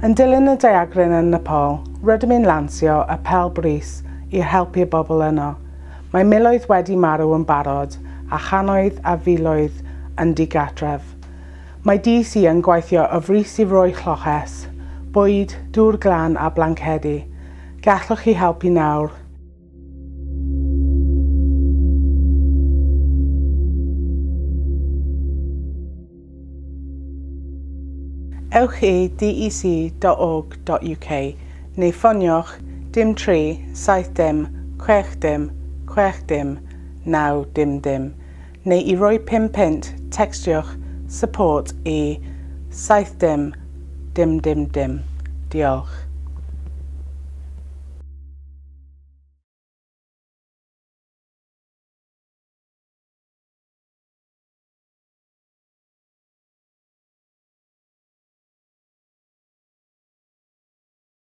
Yn dilyn y daeargryn yn Nepal, rydym yn lansio apêl brys i helpu'r bobl yno. Mae miloedd wedi marw yn barod a channoedd a filoedd yn digartref. Mae DC yn gweithio o frys i roi lloches, bwyd, dŵr glân a blancedi. Gallwch chi helpu nawr. Ewch i dec.org.uk neu ffoniwch dim 3 7 dim 6 dim 6 dim 9 dim dim neu i roi 5 punt tecstiwch support i 7 dim dim dim dim. Diolch.